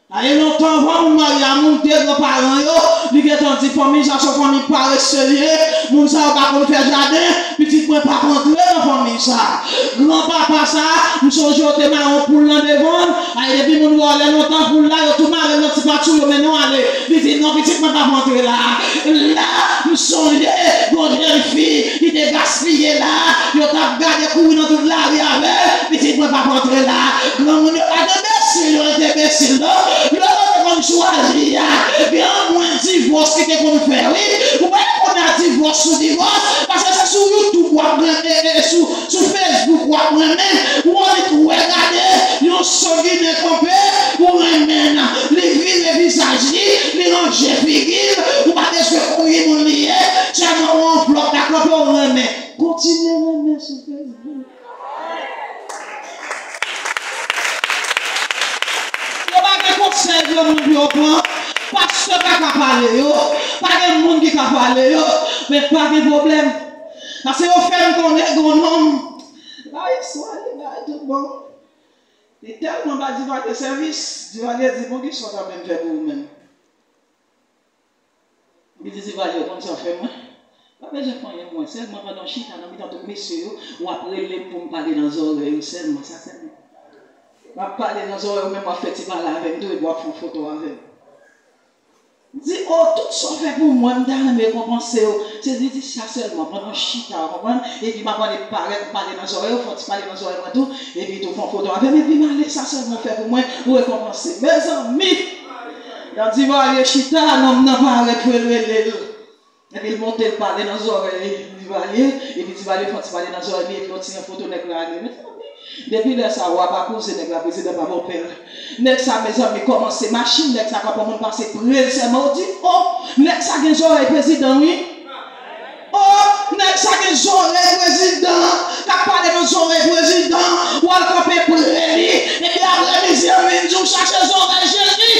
Ay lontan anvan moun marye a moun de gran paran yo, li gentan di fanmi sa se yon fanmi parese li ye, moun sa yo pa konn fè jaden, pitit mwen p ap antre nan fanmi sa. Gran papa sa, m sonje yo te mare yon poul nan devan l, ay depi moun wè w lè lontan poul la, yo tou mare l nan ti pati yo mennen w ale. Li di non pitit mwen p ap antre la. La, m sonje yon jèn fi ki te gaspiye la, yo t ap gade kouri nan tout lari avè l, pitit mwen p ap antre la. Granmoun yo pa t enbesil, yo ret enbesil non. Lè yo te konn chwazi a, gen anmwen divòs ki te konn fè wi. Ou pa konnen divòs sou divòs, paske se sou YouTube w ap renmen, e, e, sou, sou Facebook w ap renmen, ou annik wè gade, yon sanginen kanpe, ou renmen l, li vire vizaj li, li ranje figi l, ou pa bezwen konn ki moun li ye, sèlman yon anvlòp la kanpe ou renmen. Kontinye renmen sou Facebook. Yo pa gen konsèy granmoun pou yo pran. Pastè pa ka pale yo. Pa gen moun ki ka pale yo. Men pa gen pwoblèm. Paske yo fè m konnen gen yon nonm. Bay swa li bay tout bon. Li tèlman ba Divalye sèvis. Divalye di bon ki sa w ta vle m fè pou ou menm. Li di Divalye, ou konn sa w fè mwen? Pa bezwen fè anyen pou mwen, sèlman pandan w chita nan mitan tout mesye yo, w ap rele m pou m pale nan zòrèy ou sèlman, sa sèlman. W ap pale nan zòrèy ou, menm w ap fè ti pale avè m tou, epi w ap fè yon foto avè m. M di, o, tout sa w fè pou mwen, m ta renmen rekonpanse w. Se li di sa sèlman, pandan w chita, w konprann? Epi m ap annik parèt, m pale nan zòrèy ou, fè yon ti pale nan zòrèy mwen tou, epi tou fè yon foto avè m, epi m ale, sa sèlman w fè pou mwen, ou rekonpanse m. Mezanmi! Nan Divalye chita, nonm nan parèt pou l rele l. Epi l monte l pale nan zòrèy Divalye, epi Divalye fè yon ti pale nan zòrèy li, epi yo tiye yon foto nèg la ale. Mezanmi, depi lè sa a, wa pa koze, nèg la prezidan pa bòpè l. Nèg sa, mezanmi, kòmanse machin, nèg sa ka pran moun pase pre l sèlman. Ou di, o, nèg sa gen zòrèy prezidan, wi. O, nèg sa gen zòrèy prezidan, k ap pale nan zòrèy prezidan, w al kanpe pre li, epi apre midi an vin di w chache zòrèy Jezi.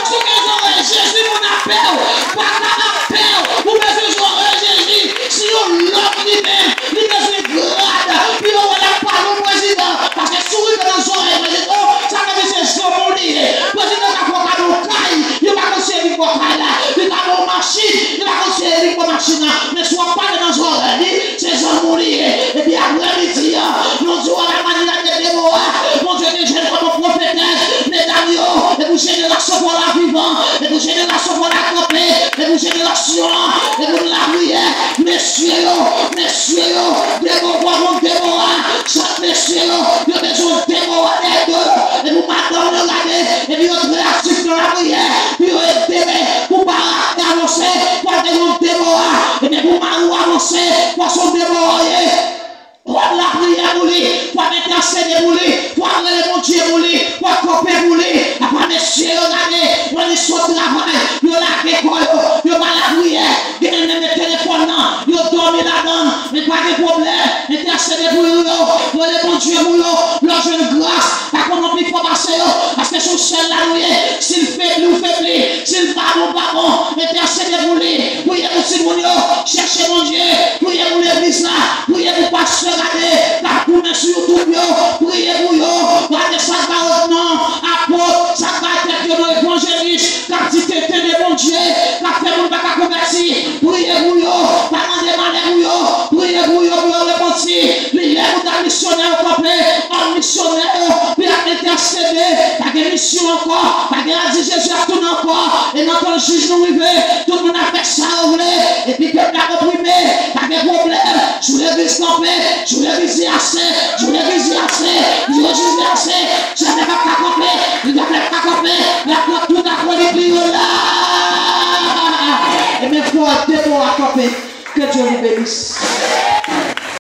Si w gen zòrèy Jezi, moun ap pè w, papa ap pè w, ou bezwen zòrèy Jezi. Si yon lòt li menm, li bezwen grad, pi yo wè l ap pale w prezidan, paske si w rive nan zòrèy prezidan, sa vle di se zanmi w li ye. Prezidan ka fè w kado kay, li pa konn se li k ba w kay la, li ka ba w machin, li pa konn se li k ba w machin nan, men si w ap pale nan zòrèy li, se zanmi w li ye. Epi aprè midi an, nou di w a la mani la te Debora, Bondye te jwenn kòm yon pwofetès, medam yo, e pou jenerasyon pa w la vivan, e pou jenerasyon pa w la kanpe, e pou jenerasyon an, e pou n lapriyè, mesye yo, mesye yo, Debora, yon Debora, chak mesye yo, yo bezwen yon Debora dèyè do yo, e pou madanm yo gade, epi yo trè aktif nan lapriyè, pou yo ede, pou Barak te avanse, pou al te gen yon Debora, epi pou mari w avanse, pou se yon Debora w ye. W ap lapriyè pou li, w ap entèsede pou li, w ap rele Bondye pou li, w ap kanpe pou li. Apa mesye yo gade, w ap sot travay, yo lage kò yo, yo pa lapriyè. Gen menm telefòn nan, yo dòmi ladan l. Men pa gen pwoblèm, entèsede pou yo, rele Bondye pou yo. Lè w jwenn gras, pa konn yon pi fò pase yo, paske se yon sèl la nou ye. Si l febli, w febli. Si l pa bon, w pa bon. Entèsede pou li. Priye pou timoun yo. Chèche Bondye. Priye pou legliz la. Priye pou pastè gade k ap goumen sou YouTube yo. Priye pou yo. Gade sa k ba yo non apot, sa k ba tèt yo non evanjelis, k ap di tenten de Bondye, k ap fè moun pa ka konvèti. Priye pou yo. Pa mande malè pou yo. Priye pou yo, pou yo repanti. Li lè pou dat misyonè yo kanpe. Òm misyonè yo, pou y ap entèsede. Pa gen misyon ankò. Pa gen la di Jezi ap tounen ankò. E nan tan jij nou rive, tout moun ap fè sa yo vle. Epi pèp la oprime. Pa gen pwoblèm. Jou legliz kanpe. Jou legliz di ase. Jou legliz di ase. Jou legliz di ase. Jamè p ap ka kanpe. Li jamè p ap ka kanpe. Y ap pran tout akwolit li yo la. Ebyen, fò Debora kanpe. Que Dieu vous bénisse.